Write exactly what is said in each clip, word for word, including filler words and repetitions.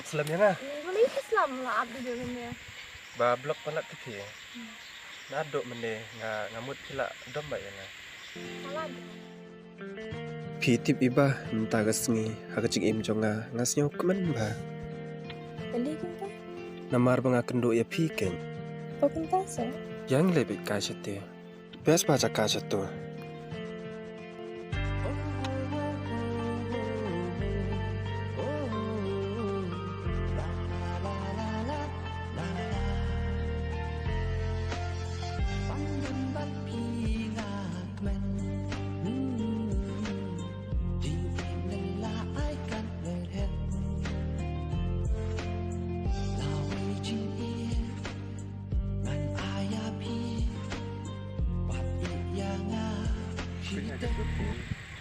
Slem ïa nga. Balei phi slem, la ap dei dei mynne. Ba block palat te phi. Naduh mynne nga, nga mut phi la dom bha ïa nga. Palat. Phi tip Iba, mynta ka sngi ha ka jingim jong nga, nga sngew kmen bha. Balei kumta? Namar ba nga kynduh ïa phi keiñ. To kumta sa? Ïa ngi leit beit kai shatei. Best ba jaka sha tu.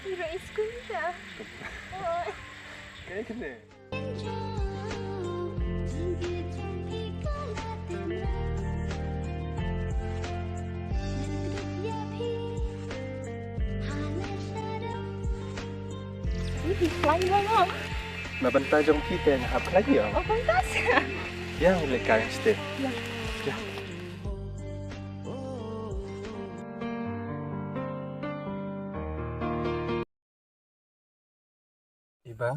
Phi ruh i skul te. Oi. Kaei kane? Ih, phi khlaiñ bha mo. Na bynta jong phi te nga hap khlaiñ ïa. Oh, fantastic. Ïa, ngi leit kai shatei. Ïa. Ïa. Iba,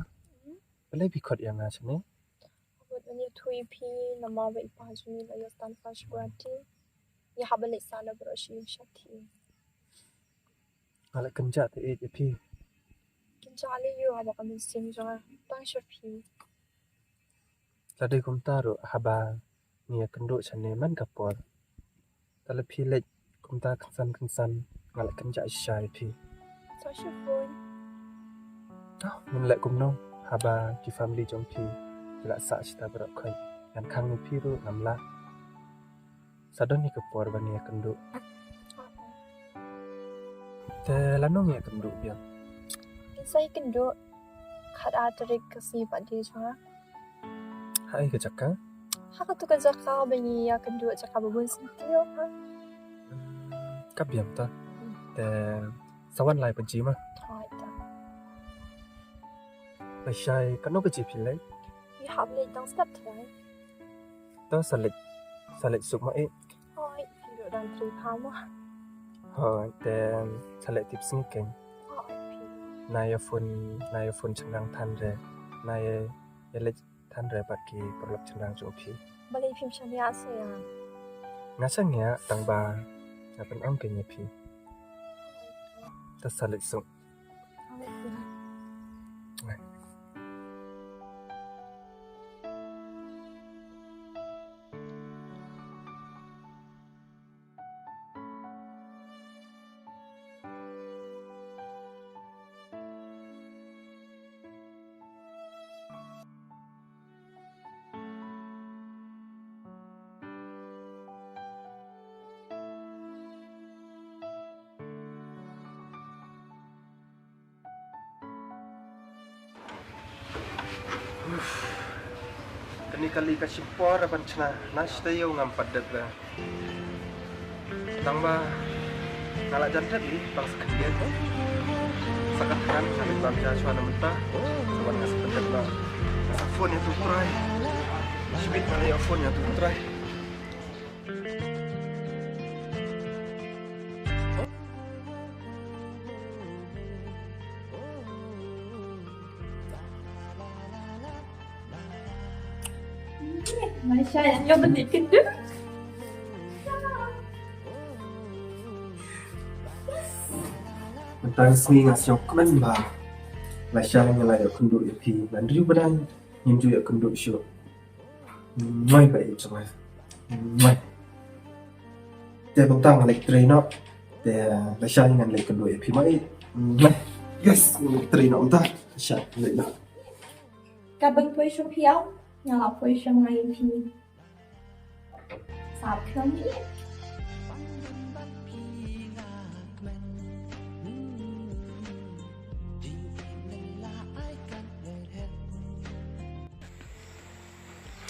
balei phi khot ïa nga shane? Ngan ïathuh ïa phi namar ba i pa jong ngi la ïoh transfer sha Guwahati. Ngi hap ban leit sah na baroh shi ïing shathie. Nga la kynjah te ïeit ïa phi. Kynjah lei ïa u haba ka mynsiem jong nga tang sha phi. Lada dei kumta ruh haba ngi ïakynduh shane man ka por, te lada phi leit kumta kynsan kynsan, nga la kynjah shisha ïa phi. Sa shu phone. Oh, ngin leh kumno haba ki family jong phi ki la sah shata baroh khoit. Ngan khang ïa phi ruh ngam lah. Sa don hi ka por ban ïakynduh. Te lano ngi ïakynduh biang? Ngin sa ïakynduh khatar tarik ka sngi birthday jong nga. Ha ei ka jaka? Ha katu ka jaka ba ngi ïakynduh, jaka ba bun syntiew ha. Hmm, ka biang ta. Hmm. Te sa wan lai baje ma. Hooid ta. Lashai katno baje phi leit? Ngi hap leit dang step trai. To sa leit, sa leit suk ma eh. Hooid, phi ruh dang trei pha mo. Hooid, te sa leit tip sngi keiñ. Hooid phi. Nga ïa phone, nga ïa phone shynrang than re. Nga ïa, ïa leit than re bad ki paralok shynrang jong phi. Balei phim shaniah sa ïa nga? Nga shaniah tang ba nga pynong keiñ ïa phi. To sa leit suk. Kane ka lieh ka shim por ban shna, na shi taïew ngam pat dep re. Tang ba nga la jan dep lieh tang sa khyndiat. Sa khatsan nga leit bam ja shuwa na mynta. Sa wan nga sa pyndep noh. Nga sa phone ïa utu u trai. Shibit nga la ïa phone ïa utu u trai. Mynta ka sngi nga sngew kmen bha. Lashai nga la ïakynduh ïa phi. Ngan riew bnai ngim ju ïakynduh shuh. Mwah, ba ïeit jong nga. Mwah. Te mynta ngan leit trei noh. Te lashai ngan leit kynduh ïa phi, ma ïeit. Mwah. Yes, ngan leit trei noh mynta. Lashai ngan leit noh. Ka ban poi sha phi ïa, nga la poi sha nga ïa phi. Sap kham ïeit.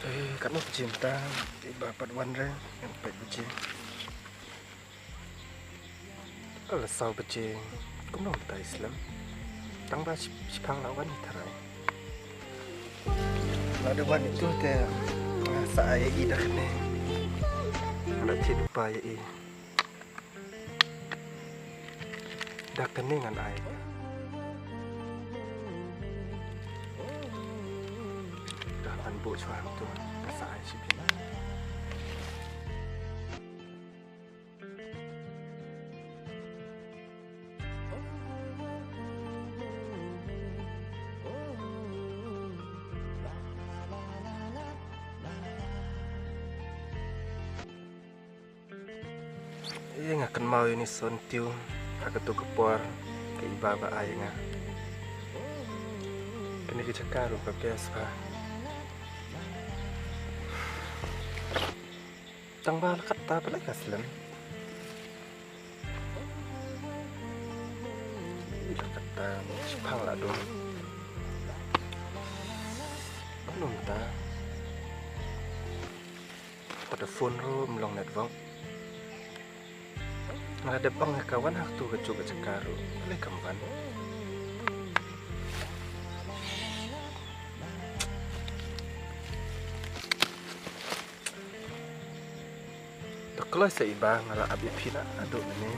Eh, katno baje mynta? Iba pat wan re, ngan peit baje. Ka la saw baje. Kumno mynta i slem? Tang ba shi-, shiphang la wan i tharai. Lada wan itu te nga sa ai ïa i da kane. Nga la thied lypa ïa i. Da kane ngan ai. Da ngan buh shuwa hangto. Nga sa ai shibit. Ïa nga kynmaw ïa une u sontiew ha kato ka por ka i Bah ba ai nga. Kane ka jaka ruh ka best bha. Tang ba la katta balei ka slem. La katta shiphang la dum. Kumta. Ka da phone ruh ym long network. Nga la dep ong ïa ka wan ha kato kajuh ka jaka ruh. Balei kam wan? To kloi sa i Bah, nga la ap ïa phi naduh mynne.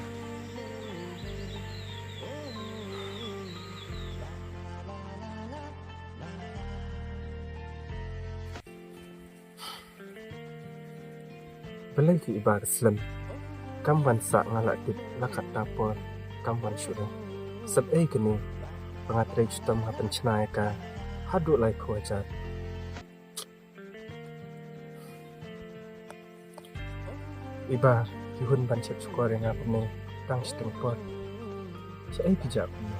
Balei ki i Bah ka slem? Kam wan sah, nga la tip la katta por kam wan shuh. Sep ei kane ba nga trei shitom nga pynshna ïa ka haduh laiphew hajar. I Bah, ki hun ban shet shkor ïa nga kumne tang shiteng por. Shaei phi jah kumne?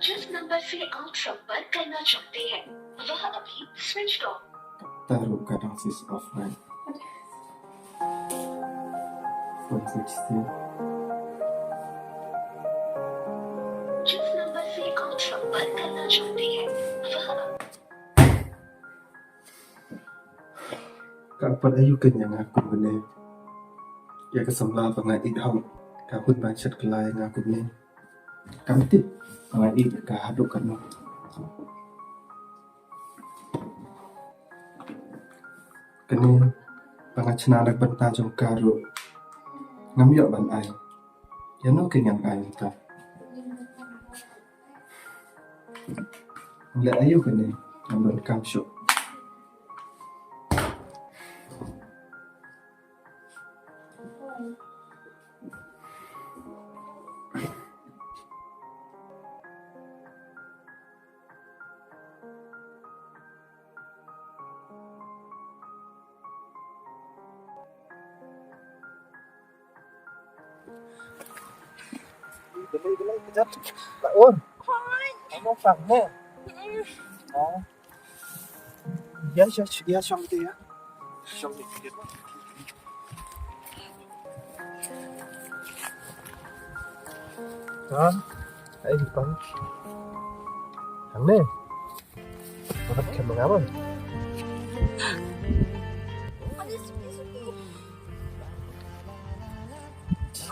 जिस नंबर से आप संपर्क करना चाहते हैं, वह अभी स्विच्ड ऑफ। Taruh ka dang switch off, right? Phone switch still. जिस नंबर से आप संपर्क करना चाहते हैं, वह Ka pat aïu ka ñiang nga kumne. Ïa ka samla ba nga ïeit hok, ka hun ban shet kylla ïa nga kumne. Kam tip ba nga ïeit ïa ka haduh katno. Kane ba nga shna na ka bynta jong ka ruh ngam ïoh ban ai. Ïano ka ñiang ai mynta? Leh aïu kane, ngam donkam shuh. Belai, belai, kejap. La ur. Amo fang ne. Oh. Ya, ya, ya, shong te ya. Shong te. Ha? Ai, pang. Ang ne. Bakit ka mengawan? Aduh, suki, suki.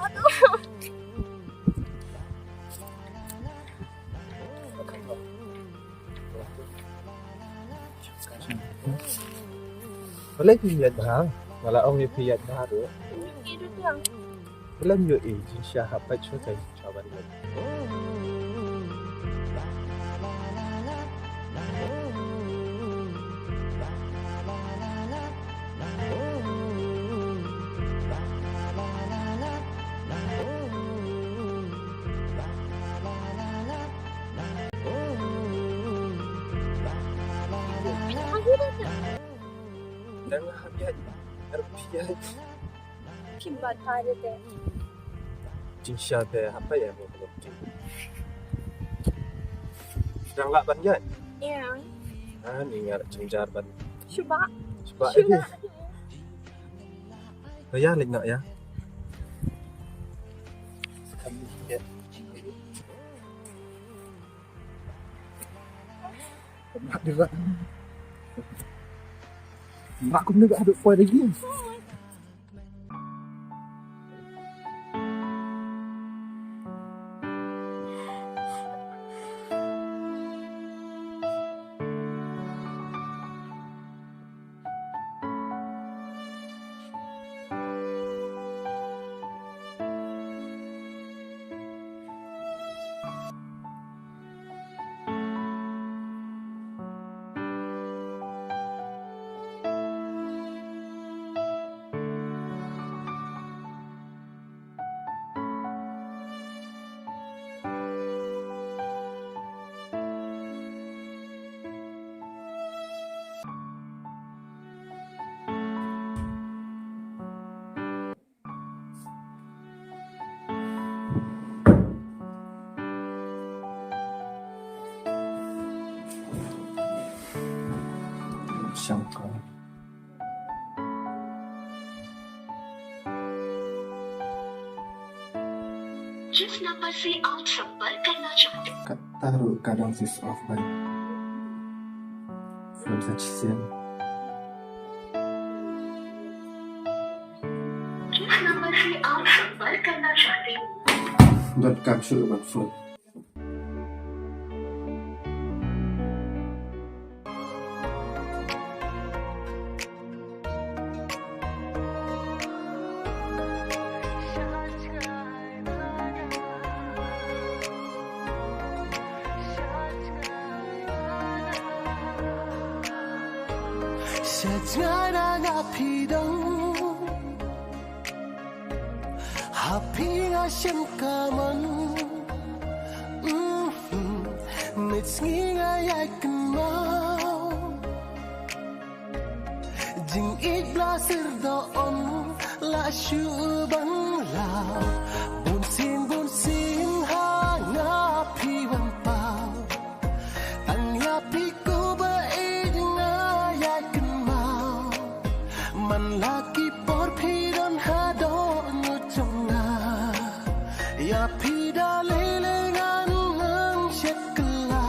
Aduh. Balei phi ïaid bha? Nga la ong ïa phi ïaid bha ruh. Ïa, ïa, ïa. Balei ym ïohi, jingshisha hap peit shuh te. Dang hap ïaid, hap ïaid. Kim bat pha de te. Jingshisha te hap ïaid mo ko ti. Dang lah ban ïaid? Ïa. Ah, ni nga jynjar ban. Shu ba. Ba edi. Ba ya lek nak ya. Mak dia mak kum ni ba ada poi lagi. Shankar. जिस नंबर से आप संपर्क करना चाहते हैं। Kata ruh ka dang switch off bai. From such sin. जिस नंबर से आप संपर्क करना चाहते हैं। Don't come sure about phone. Sha jngai na nga phi dang, ha phi nga shem ka mon. Mm, mit sngi nga ïai kynmaw. Jingïeit bla syrdoh ym lah shuh ban law. Bun sien bun sien ha nga phi wan paw. Tang ïa phi ko ba ïeit nga ïai kynmaw. Man la ki por phi don ha dohnud jong nga. Ïa phi da lei lei ngan nang shet kylla.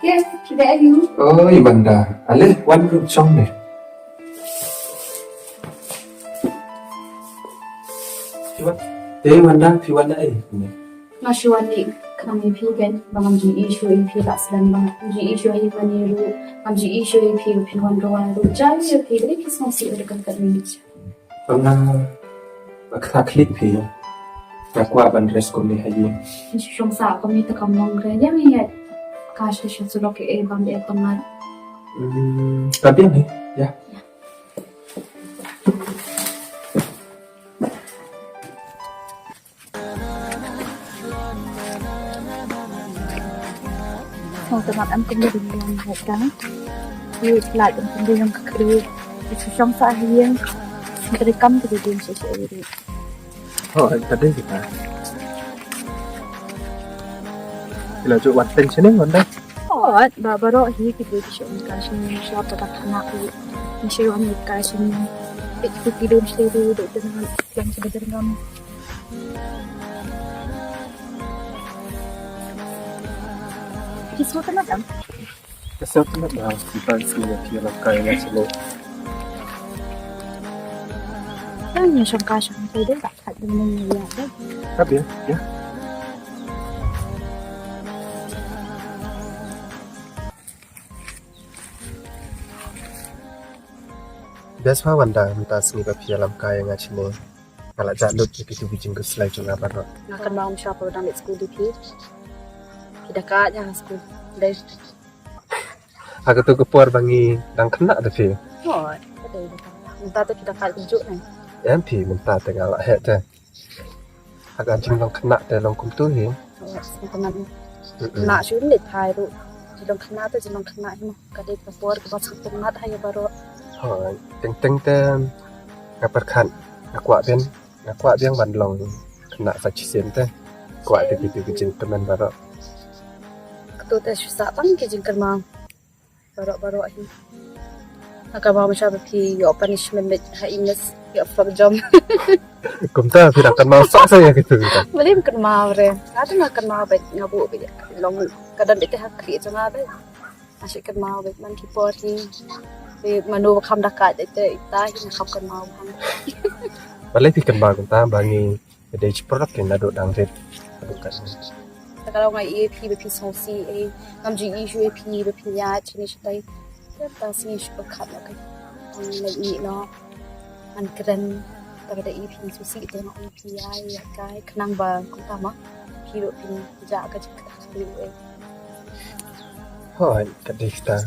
Yes, phi dei aïu? Oi, Wanda. Ale, wan ruh shong ne. Phi wan. Te Wanda, phi wan da ei? Nga shu wan leit khnang ïa phi kein, ba ngam ju ïohi shuh ïa phi la sdang, ba ngam ju ïohi shuh ïa mane ruh, ngam ju ïohi shuh ïa phi ba phin wan rwai ruh. Jai ïa phi, dei ki sngewsih ruh kan kat minit. Ba nga ba khlak khlieh phi. Nga kwah ban rest kumne ha ïing. Ngi shu shong sah kumne te kam long re. Ïa ngi ïa ka shu shu surok e bam de tong ngat. Hmm, ka biang hi. Ïa. Sngewtynnat em kumne dang ïeng heh dang. Ïa lait em kumne ïeng ka khri. Ïa shu shong sah ha ïing. Ka dei kam ka dei ding shisha ïa ri. Oh, ka dei kita. Ki la ju wan teng sini wan dang. Oh, ba baroh hi ki dei ki shong ka sini sha pa ka khana ri. Ni shu wan ka sini. Ki ki dei sini dei dei dei dei dei dei. Ki sngewtynnat em? Ki sngewtynnat ba ki ban sngewthuh ïa la ka ïa la selo. Ïa, ïa shong ka shong ka dei ba ka dei ïa dei. Ka bia, ïa. Best pa Wanda, mynta sngi ba phi ïalam kai ïa nga shane. Nga la jah lut ïa kitu ki jingkhuslai jong nga baroh. Nga kynmaw shuwa ba dang leit skul ïa phi. Phi da kait ïa nga skul. Dei. Ha katu ka por ba ngi dang khynnah da phi. Hooid, ka dei da kait. Mynta te phi da kait kumjuh ne. Em phi mynta te nga la heh te. Ha ka jinglong khynnah te long kumtu hi. Hooid, khynnah. Mm-mm. Khynnah shu leit phai ruh. Jingdon khynnah te jingdon khynnah hi mo. Ka dei ka por kaba sngewtynnat ha ïa baroh. Hooid, teng teng te nga pyrkhat, nga kwah biang, nga kwah biang ban long khynnah sa shisien te. Kwah te kito ki jingkyrmen baroh. Kato te shu sah tang ki jingkyrmen. Baroh baroh hi. Nga kyrmen mynshuwa ba phi ïoh punishment bad ha i miss ïoh flop jom. Kumta phi da kynmaw sah sah ïa kito kita. Balei kynmaw re. Nga te nga kynmaw bad nga buh bad long ka don bad te ha khlieh jong nga bad. Nga shu kynmaw bad man ki por hi. Bad mano ba kham da ka te ita hi nga kham kynmaw bad. Balei phi kynmaw kumta ba ngi Ka dei shi product kin naduh dang rit. Naduh kat ni. Ta ka long ai ïa phi ba phi sngewsih ei. Ngam ju issue ïa phi ba phi ïaid shane shatai. Te ta sngi shu pyrkhat noh ka. Ang leit mih noh. Ngan kren. Ta ka dei ïa phi sngewsih te ngam ïa phi ïa ïa kai khnang ba kumta ma. Phi ruh phin jah ka jingkyrkhu ei. Hooid, ka dei ta.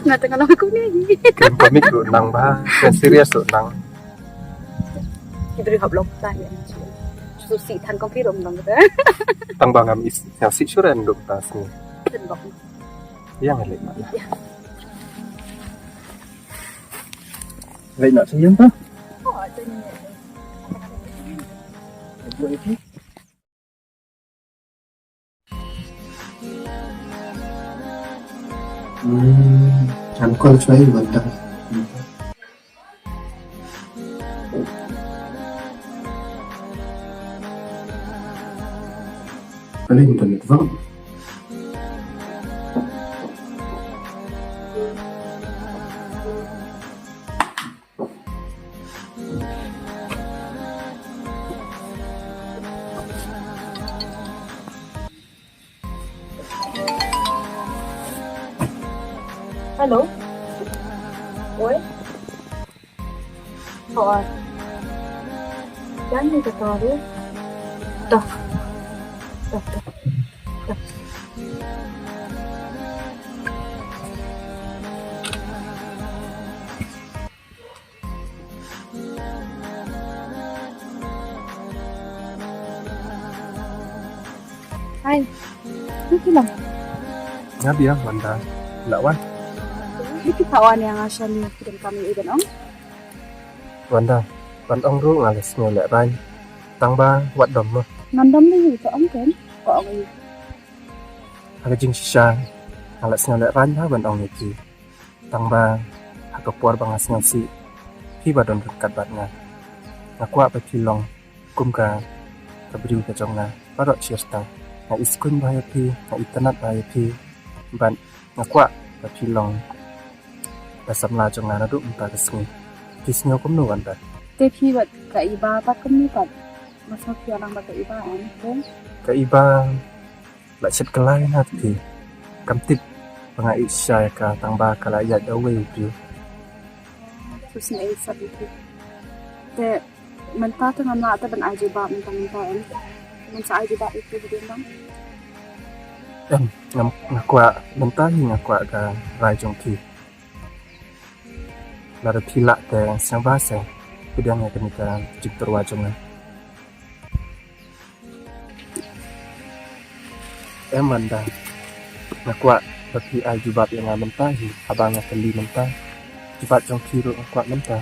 Nga tang long kum ni. Kren komik ruh nang ba, kren serious ruh nang. Ki briew hap long ta ïa. Sngewsih than kum phi ruh long ta. Tang ba ngam is, sngewsih shuh re ynduh ta sngi. Tang ba. Ïa nga leit noh. Ïa. Leit noh sha ïing ta. Oh, ta ni. Leit noh ïa phi. Hmm, kan call shuwa ïa Wanda. Kali internet bang. Hello. Oi. Oi. Jangan minta tahu. Dah. Dah, dah. Dah. Hai. Ni ki long. Nga biang Wanda. Lah wan. Ni ki thawan ïa nga sha ni ki donkam ïa i ban ong. Wanda, ban ong ruh nga la sngew lehraiñ. Tang ba wat dom mo. Ngan dom ni ka ong kan. Ka ong ni. Ha ka jingshisha nga la sngew lehraiñ ba ban ong ïa ki. Tang ba ha ka por ba nga sngewsih phi ba don ryngkat bad nga. Nga kwah ba phi long kum ka, ka briew ka jong nga baroh shirta. Nga iskuin ba ïa phi, nga itynnat ba ïa phi. Bad nga kwah ba phi long ka samla jong nga naduh mynta ka sngi. Phi sngew kumno Wanda? Te phi bad ka Iba pat kumno pat? Nga sngew phi ïalang bad ka Iba em te? Ka Iba la shet kyllai na phi. Kam tip ba nga ïeit shisha ïa ka tang ba ka la ïaid da uwei u briew. Sa sngewsih ïa phi. Te mynta te ngam lah te ban ai jubab mynta mynta em. Ngan sa ai jubab ïa phi hadien lang. Em, ngam, nga kwah mynta hi nga kwah ka rai jong phi. Lada phi lah te sngewbha seh pdiang ïa kane ka jingtyrwa jong nga. Em Wanda, nga kwah ba phi ai jubab ïa nga mynta hi haba nga kylli mynta. Jubab jong phi ruh nga kwah mynta.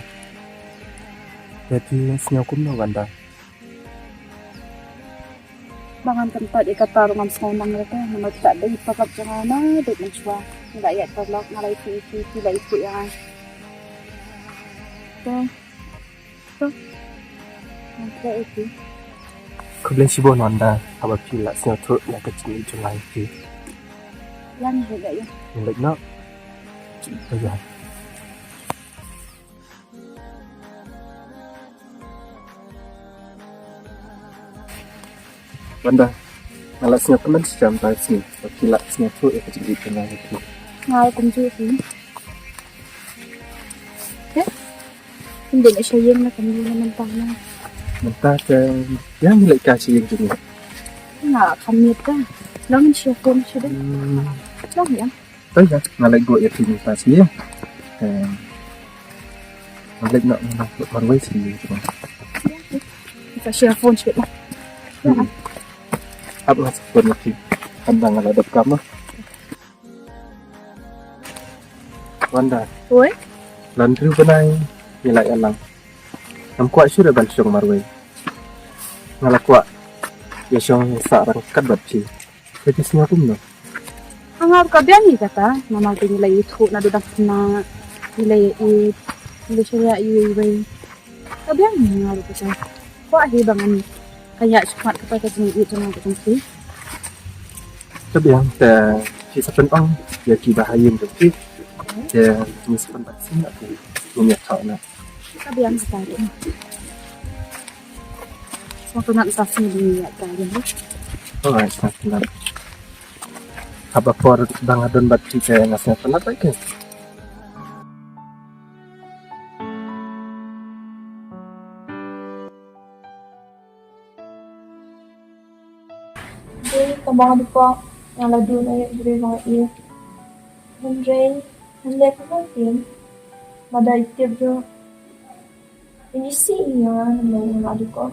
Te phi sngew kumno Wanda? Ba ngan kyntait ïa kata ruh ngam sngew nang ruh te, namar kata dei paralok jong nga naduh mynshuwa. Nga la ïaid paralok, nga la ïathuh ïa phi, phi la ïathuh ïa nga. Te, to. Ngan kren ïa phi. Khublei shibun Wanda, haba phi la sngewthuh ïa ka jingïeit jong nga ïa phi. Ïa ngi leit ïa. Ngi leit noh. Jingïeit. Wanda, nga la sngewkmen shisha mynta ka sngi ba phi la sngewthuh ïa ka jingïeit jong nga ïa phi. Nga kumjuh hi. Te, ym dei sha ïing na kumjuh na mynta na. Mynta te ïa ngi leit ka sha ïing jong ngi. Nga kham miet ka. Long sha phone sha dei. Hmm. Long ïa. Te ïa, nga leit buh ïa phi mynta sha ïing. Eh, nga leit noh, nga leit marwei sha ïing. Ka sha phone sha. Hmm. Hap nga sa phone ïa phi. Hynda nga la dep kam. Wanda. Oi? Laiphew bnai ngi la ïalang. Ngam kwah shuh ban shong marwei. Nga la kwah ïa shong sah ryngkat bad phi. Phi sngew kumno? Nga ruh ka biang hi kata, namar ba ngi la ïathuh naduh dang khynnah, ngi la ïeit, ngi la shah ïeit iwei iwei. Ka biang hi nga ruh kata. Kwah hi ba ngan ka ïa shumat kata ka jingïeit jong nga bad jong phi. Ka biang te phi sa pynong ïa ki bahaïing jong phi. Te ngi sa pynbeit sien ïa phi. Ngin ïa thoh na. Ka biang kata. Sngewtynnat sa sngewbha ïa ka biang. Alright, sngewtynnat. Haba por ba nga don bad phi te nga sngewtynnat bad ki. Dei tang ba nga dei kwah nga la duh na ïa jubei ba nga ïeit. Hynrei hynrei ka mungkin mada i tip ruh ini si ïa nga namar nga la duh kwah.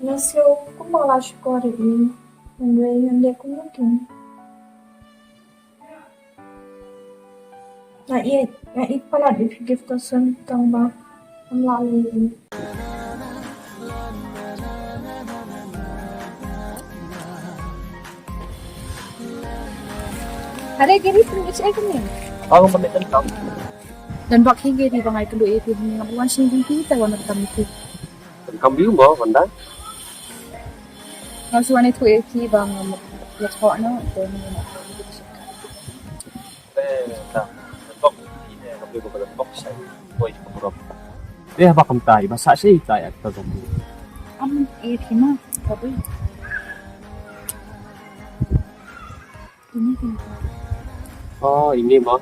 Nga sngew kumba nga la shukor ïa i. Hynrei hynrei ka mungkin. Nga ïeit, nga ïeit palat ïa phi Gifterson tang ba ngam lah leh ïa i. Hare Giri, phi ïeit ïa kane? Ong ba me donkam. Don bak hi Giri ba ngai kynduh ïa phi, ngam wan shen jong phi te wan tam ïa phi. Kam biu mo Wanda. Nga shu wan ïathuh ïa phi ba ngam ïathuh noh, te ngi nak. Eh, ta. Tok, ine, ka biu ka tok shai. Poi ka purok. Eh, ba kam tai, ba sa shai tai at ka zombie. Am eh phi ma, ka biu. Ini kan. Oh, ini mo.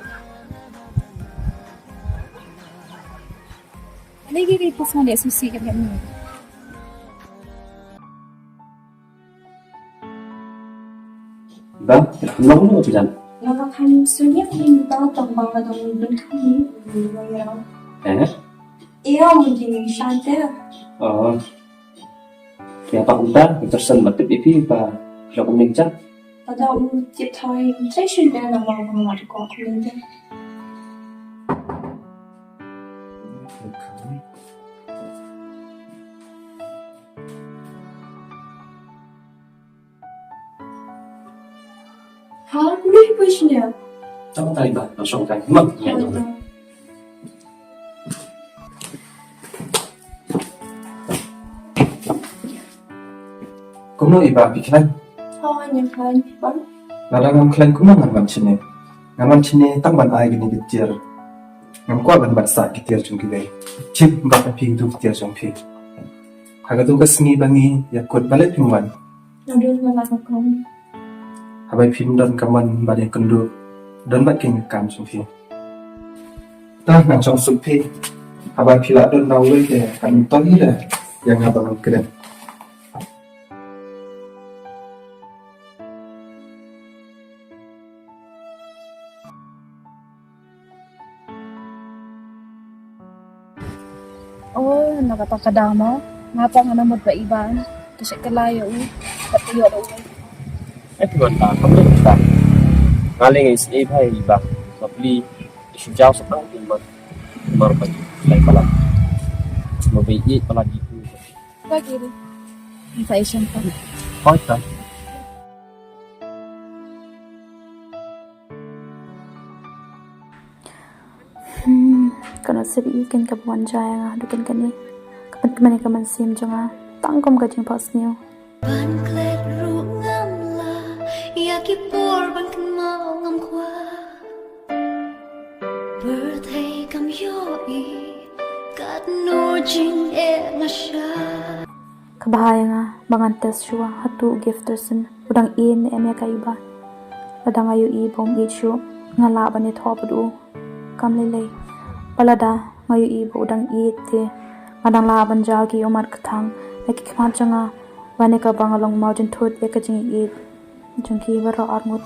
Lagi ri pas mane susi kan ni. Ba, long mo tu jan. Lama kan sunya ni ba tong ba dong dun kami. Eh? Iya, mungkin shante. Oh. Ïa ba kumta, Gifterson ba tip ïa phi ba sha kumne ka jaka. Pada u tip thoi, trei shin de na ma ma ma ko kumne de. Ha, kumne hi poi shin de. Tang tai ba, na shong kai. Mang, ya. Kumno i ba phi khlaiñ? Hooid, nga khlaiñ, phi ba? Lada ngam khlaiñ kumno ngan wan shane? Ngan wan shane tang ban ai kine ki tiar. Ngam kwah ban bat sah ki tiar jong kiwei. Chim ba phi kito ki tiar jong phi. Ha kato ka sngi ba ngi ïakut balei phim wan? Nga don ba la ka kam. Haba phim don ka mon ba dei kynduh, don bad ki kam jong phi. Tang nang shong suk phi. Haba phi la don da uwei te kan toh ïa nga ba ngan kren. Oh, na kata ka daw mo. Nga pat nga mut ba i Ba ka shu kylla ïa u. Ka pynïoh da u. Eh, phi wan ta, kam dei ta. Nga leh ngi sngewbha ïa i Ba. Ba pli i shu jaw sa tang i Ba. Mar ba i lai palat. Ba ba i palat i tu. Ba ki ri. Ngi sa ïashem pat. Hooid ta. Hmm, ka nusip ïa kane kaba wan jia ïa nga haduh kane kane. Ka pynkmen ïa ka mynsiem jong nga tang kum ka jingphohsniew. Ban klet ruh ngam lah ïa ki por ban kynmaw ngam kwah. Birthday kam ïohi katno jingeh nga shah. Kaba bha ïa nga ba ngan test shuwa hato u Gifterson u dang ïeit ne em ïa ka i Ba. Lada nga ïohi ba um ïeit shuh nga lah ban ïathoh bad u. Kam lei lei ba lada nga ïohi ba u dang ïeit te nga dang lah ban jaw ki ummat kthang na ki khmat jong nga ban ïa kaba nga long mawjynthut ïa ka jingïeit jong ki baroh arngut.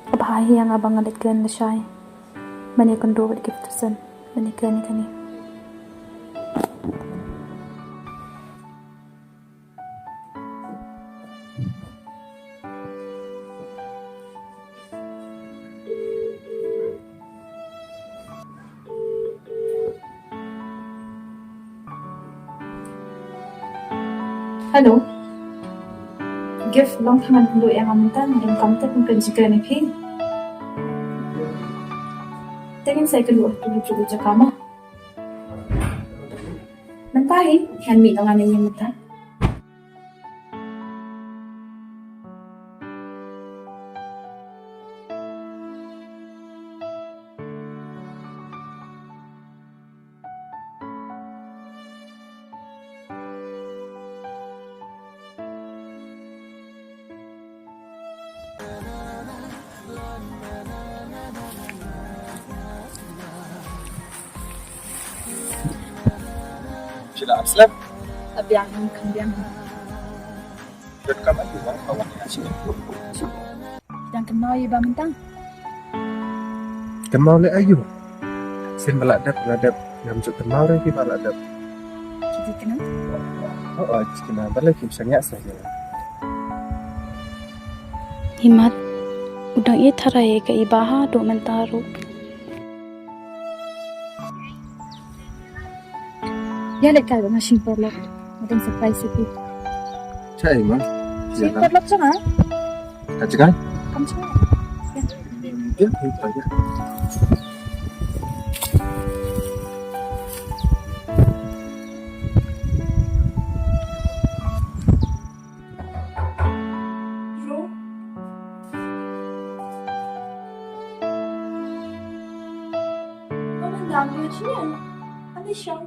Kaba bha hi ïa nga ba nga leit kren lashai ban ïakynduh bad Gifterson ban ïakren ïa kane. Hello. Gift, long time ngan kynduh ïa nga mynta, nga donkam te pynjukut ïa phi. Te ngin sa ïakynduh ha tu ha jaka jaka mo. Mynta hi ngan mih noh ngan ïa mynta. Sila Aslam. Abiang kan biang. Kat kam atu bang kawan ya sini. Dang kynmaw ïa i Bah mynta? Kynmaw leh aïu? Sien ba la dep, la dep. Ngam ju kynmaw re ki ba la dep. Ki dei kynmaw? Oh, oh, ki kynmaw. Balei kim sangeh sa ïa. Imat, u dang ïeit tharai ïa ka i Bah haduh mynta ruh. Ïa leh kai ba nga shim paralok. Nga dang surprise ïa phi. Chai ma. Shim paralok jong nga. Ka jngai. Kam jngai. Ïa, ïa, ïa. Bro. Kau main dam dua sini ya? Ada show.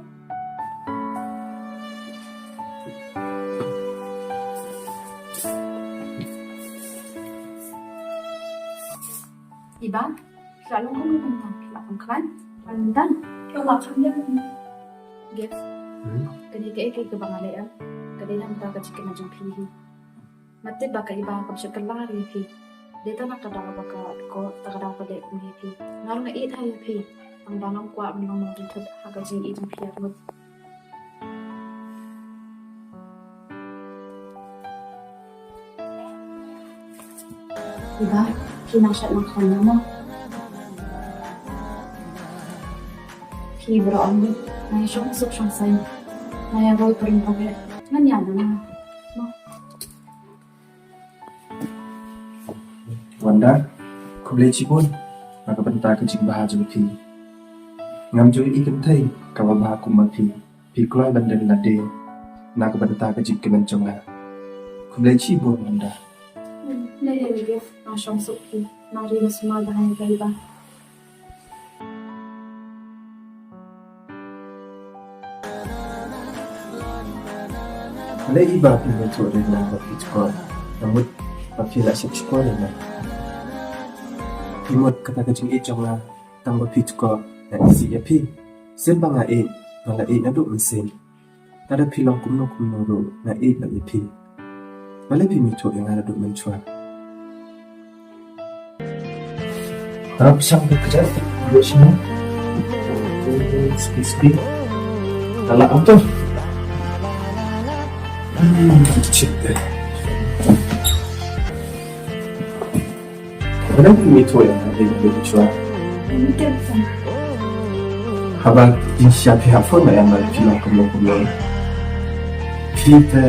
Iba, selalu kau main dam, selalu kau main dam. Kau makan dia. Jeff. Hmm? Kane kaei kaei kaba nga leh em, ka dei namar ka jingkmen jong phi hi. Nga tip ba ka i Bah kam shym kylla ïa phi. Dei tang na ka daw ba ka dei, ta ka daw ka dei kum ïa phi. Nga ruh nga ïeit ha ïa phi. Tang ba ngam kwah ban long nongïathuh ha ka jingïeit jong phi ïa mut. I Bah, phi nang shait nang khlaiñ mo. Phi baroh arngut, nang ïa shong suk shong saiñ. Nang ïa roi ka ring ka wei. Ngan ïa nang. Mo. Wanda, khublei shibun na ka bynta ka jingbha jong phi. Ngam ju i kynthei kaba bha kum ma phi. Phi kloi ban don lade na ka bynta ka jingkmen jong nga. Khublei shibun Wanda. Hmm, lei lei lei, nga shong suk phi. Nga ri nga sumar ba ha ïa ka i Bah. Lei i Bah phi muthuh ri na ba phi tkoh. Namut ba phi la sep shkor ri na. Phi mut kata ka jingïeit jong nga tang ba phi tkoh. Nga isih ïa phi. Sien ba nga ïeit, nga la ïeit naduh mynsiem. Lada phi long kumno kumno ruh nga ïeit bad ïa phi. Balei phi mih thuh ïa nga naduh mynshuwa? Tara phi shang ka kjat, duduk shano? Spi spi. Ka lah auto. Hmm, shit deh. Balei phi mih thuh ïa nga naduh mynshuwa? Haba phi sha phi hap phone ïa nga, phi long kumno kumno. Phi te.